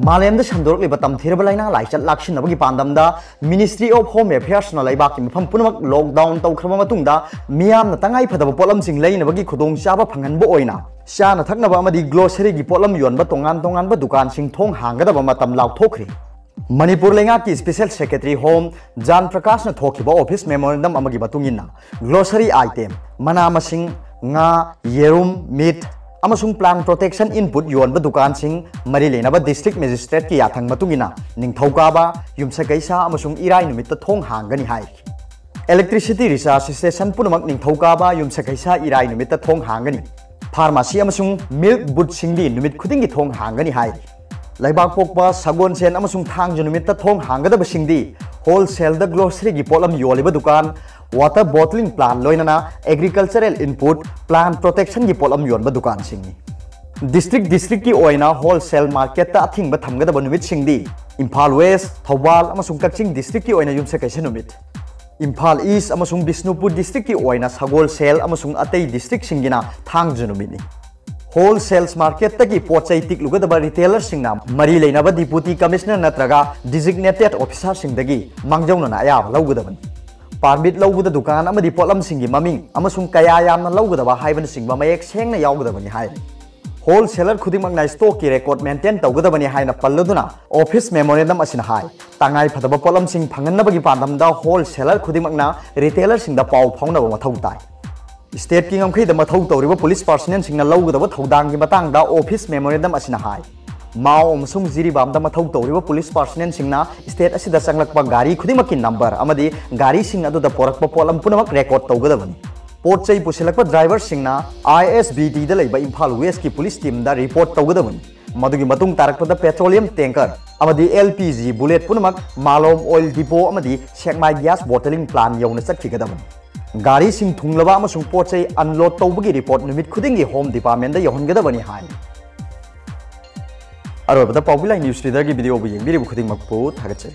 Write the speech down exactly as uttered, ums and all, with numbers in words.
ꯃꯥꯂꯦꯝꯗ ꯁꯟꯗꯣꯔꯛꯂꯤꯕ ꯇꯝꯊꯤꯔꯕ ꯂꯥꯏꯅꯥ ꯂꯥꯏꯆꯠ ꯂꯥꯛꯁꯤꯟꯅꯕꯒꯤ ꯄꯥꯟꯗꯝꯗ Ministry of Home Affairsꯅ ꯂꯩꯕꯥꯛꯀꯤ ꯃꯐꯝ ꯄꯨꯝꯅꯃꯛ lockdown ꯇꯧꯈ꯭ꯔꯕ ꯃꯇꯨꯡꯗ ꯃꯤꯌꯥꯝꯅ ꯇꯉꯥꯏ ꯐꯗꯕ ꯄꯣꯠꯂꯝꯁꯤꯡ ꯂꯩꯅꯕꯒꯤ ꯈꯨꯗꯣꯡꯆꯥꯕ ꯐꯪꯍꯟꯕ ꯑꯣꯏꯅ ꯆꯥꯅ ꯊꯛꯅꯕ ꯑꯃꯗꯤ groceryꯒꯤ ꯄꯣꯠꯂꯝ ꯌꯣꯟꯕ ꯇꯣꯉꯥꯟ ꯇꯣꯉꯥꯟꯕ ꯗꯨꯀꯥꯟꯁꯤꯡ ꯊꯣꯡ ꯍꯥꯡꯒꯗꯕ ꯃꯇꯝ ꯂꯥꯎꯊꯣꯛꯈ꯭ꯔꯤ꯫ ꯃꯅꯤꯄꯨꯔ ꯂꯩꯉꯥꯛꯀꯤ Special Secretary Home ꯖꯥꯟ ꯄ꯭ꯔꯀꯥꯁꯅ ꯊꯣꯛꯈꯤꯕ office memorandum ꯑꯃꯒꯤ ꯃꯇꯨꯡ ꯏꯟꯅ, grocery item, ꯃꯅꯥ ꯃꯁꯤꯡ, ꯉꯥ, ꯌꯦꯔꯨꯝ, meat, ꯑꯃꯁꯨꯡ plant protection input ꯌꯣꯟꯕ ꯗꯨꯀꯥꯟꯁꯤꯡ ꯃꯔꯤ ꯂꯩꯅꯕ district magistrateꯀꯤ ꯌꯥꯊꯪ ꯃꯇꯨꯡ ꯏꯟꯅ ꯅꯤꯡꯊꯧꯀꯥꯕ, ꯌꯨꯝꯁꯀꯩꯁ ꯑꯃꯁꯨꯡ ꯏꯔꯥꯏ ꯅꯨꯃꯤꯠꯇ ꯊꯣꯡ ꯍꯥꯡꯒꯅꯤ ꯍꯥꯏꯈꯤ꯫ Electricity recharge station ꯄꯨꯝꯅꯃꯛ ꯅꯤꯡꯊꯧꯀꯥꯕ, ꯌꯨꯝꯁꯀꯩꯁ, ꯏꯔꯥꯏ ꯅꯨꯃꯤꯠꯇ ꯊꯣꯡ ꯍꯥꯡꯒꯅꯤ꯫ Pharmacy ꯑꯃꯁꯨꯡ milk boothꯁꯤꯡꯗꯤ ꯅꯨꯃꯤꯠ ꯈꯨꯗꯤꯡꯒꯤ ꯊꯣꯡ ꯍꯥꯡꯒꯅꯤ ꯍꯥꯏꯔꯤ꯫ ꯂꯩꯕꯥꯛꯄꯣꯛꯄ, ꯁꯒꯣꯜꯁꯦꯟ ꯑꯃꯁꯨꯡ ꯊꯥꯡꯖ ꯅꯨꯃꯤꯠꯇ ꯊꯣꯡ ꯍꯥꯡꯒꯗꯕꯁꯤꯡꯗꯤ wholesaleꯗ groceryꯒꯤ ꯄꯣꯠꯂꯝ ꯌꯣꯜꯂꯤꯕ ꯗꯨꯀꯥꯟ, water bottling plant ꯂꯣꯏꯅꯅ agricultural input, plant protectionꯒꯤ ꯄꯣꯠꯂꯝ ꯌꯣꯟꯕ ꯗꯨꯀꯥꯟꯁꯤꯡꯅꯤ꯫ District districtꯀꯤ ꯑꯣꯏꯅ wholesale marketꯇ ꯑꯊꯤꯡꯕ ꯊꯝꯒꯗꯕ ꯅꯨꯃꯤꯠꯁꯤꯡꯗꯤ ꯏꯝꯐꯥꯜ West, ꯊꯧꯕꯥꯜ ꯑꯃꯁꯨꯡ ꯀꯛꯆꯤꯡ districtꯀꯤ ꯑꯣꯏꯅ ꯌꯨꯝꯁꯀꯩꯁ ꯅꯨꯃꯤꯠ, ꯏꯝꯐꯥꯜ East ꯑꯃꯁꯨꯡ ꯕꯤꯁꯅꯨꯄꯨꯔ districtꯀꯤ ꯑꯣꯏꯅ ꯁꯒꯣꯜꯁꯦꯜ ꯑꯃꯁꯨꯡ ꯑꯇꯩ districtꯁꯤꯡꯒꯤꯅ ꯊꯥꯡꯖ ꯅꯨꯃꯤꯠꯅꯤ꯫ Wholesale marketꯇꯒꯤ ꯄꯣꯠ ꯆꯩ ꯇꯤꯛꯂꯨꯒꯗꯕ retailerꯁꯤꯡꯅ ꯃꯔꯤ ꯂꯩꯅꯕ Deputy Commissioner ꯅꯠꯇ꯭ꯔꯒ designated officerꯁꯤꯡꯗꯒꯤ ꯃꯥꯡꯖꯧꯅꯅ ꯑꯌꯥꯕ ꯂꯧꯒꯗꯕꯅꯤ꯫ Permit ꯂꯧꯕꯗ ꯗꯨꯀꯥꯟ ꯑꯃꯗꯤ ꯄꯣꯠꯂꯝꯁꯤꯡꯒꯤ ꯃꯃꯤꯡ ꯑꯃꯁꯨꯡ ꯀꯌꯥ ꯌꯥꯝꯅ ꯂꯧꯒꯗꯕ ꯍꯥꯏꯕꯅꯆꯤꯡꯕ ꯃꯌꯦꯛ ꯁꯦꯡꯅ ꯌꯥꯎꯒꯗꯕꯅꯤ ꯍꯥꯏꯔꯤ꯫ Wholesaler ꯈꯨꯗꯤꯡꯃꯛꯅ stockꯀꯤ record maintain ꯇꯧꯒꯗꯕꯅꯤ ꯍꯥꯏꯅ ꯄꯜꯂꯗꯨꯅ office memorandum ꯑꯁꯤꯅ ꯍꯥꯏ, ꯇꯉꯥꯏ ꯐꯗꯕ ꯄꯣꯠꯂꯝꯁꯤꯡ ꯐꯪꯍꯟꯅꯕꯒꯤ ꯄꯥꯟꯗꯝꯗ wholesaler ꯈꯨꯗꯤꯡꯃꯛꯅ retailerꯁꯤꯡꯗ ꯄꯥꯎ ꯐꯥꯎꯅꯕ ꯃꯊꯧ ꯇꯥꯏ꯫ Stateꯀꯤ ꯉꯝꯈꯩꯗ ꯃꯊꯧ ꯇꯧꯔꯤꯕ police personnelꯁꯤꯡꯅ ꯂꯧꯒꯗꯕ ꯊꯧꯗꯥꯡꯒꯤ ꯃꯇꯥꯡꯗ office memorandum ꯑꯁꯤꯅ ꯍꯥꯏ, ꯃꯥꯎ ꯑꯃꯁꯨꯡ ꯖꯤꯔꯤꯕꯥꯝꯗ ꯃꯊꯧ ꯇꯧꯔꯤꯕ police personnelꯁꯤꯡꯅ state ꯑꯁꯤꯗ ꯆꯪꯂꯛꯄ ꯒꯥꯔꯤ ꯈꯨꯗꯤꯡꯃꯛꯀꯤ number ꯑꯃꯗꯤ ꯒꯥꯔꯤꯁꯤꯡ ꯑꯗꯨꯗ ꯄꯣꯔꯛꯄ ꯄꯣꯠꯂꯝ ꯄꯨꯝꯅꯃꯛ record ꯇꯧꯒꯗꯕꯅꯤ꯫ ꯄꯣꯠ ꯆꯩ ꯄꯨꯁꯤꯜꯂꯛꯄ driverꯁꯤꯡꯅ ISBTꯗ ꯂꯩꯕ ꯏꯝꯐꯥꯜ Westꯀꯤ police teamꯗ report ꯇꯧꯒꯗꯕꯅꯤ꯫ ꯃꯗꯨꯒꯤ ꯃꯇꯨꯡ ꯇꯥꯔꯛꯄꯗ petroleum tanker ꯑꯃꯗꯤ LPG bullet ꯄꯨꯝꯅꯃꯛ ꯃꯥꯂꯣꯝ oil depot ꯑꯃꯗꯤ ꯁꯦꯛꯃꯥꯏ gas bottling plant ꯌꯧꯅ ꯆꯠꯈꯤꯒꯗꯕꯅꯤ꯫ ꯒꯥꯔꯤꯁꯤꯡ ꯊꯨꯡꯂꯕ ꯑꯃꯁꯨꯡ ꯄꯣꯠ ꯆꯩ unload ꯇꯧꯕꯒꯤ report ꯅꯨꯃꯤꯠ ꯈꯨꯗꯤꯡꯒꯤ Home Departmentꯗ ꯌꯧꯍꯟꯒꯗꯕꯅꯤ ꯍꯥꯏ꯫ ꯑꯔꯣꯏꯕꯗ ꯄꯥꯎꯕꯤ ꯂꯥꯏ news readerꯒꯤ videoꯕꯨ ꯌꯦꯡꯕꯤꯔꯤꯕ ꯈꯨꯗꯤꯡꯃꯛꯄꯨ ꯊꯥꯒꯠꯆꯔꯤ꯫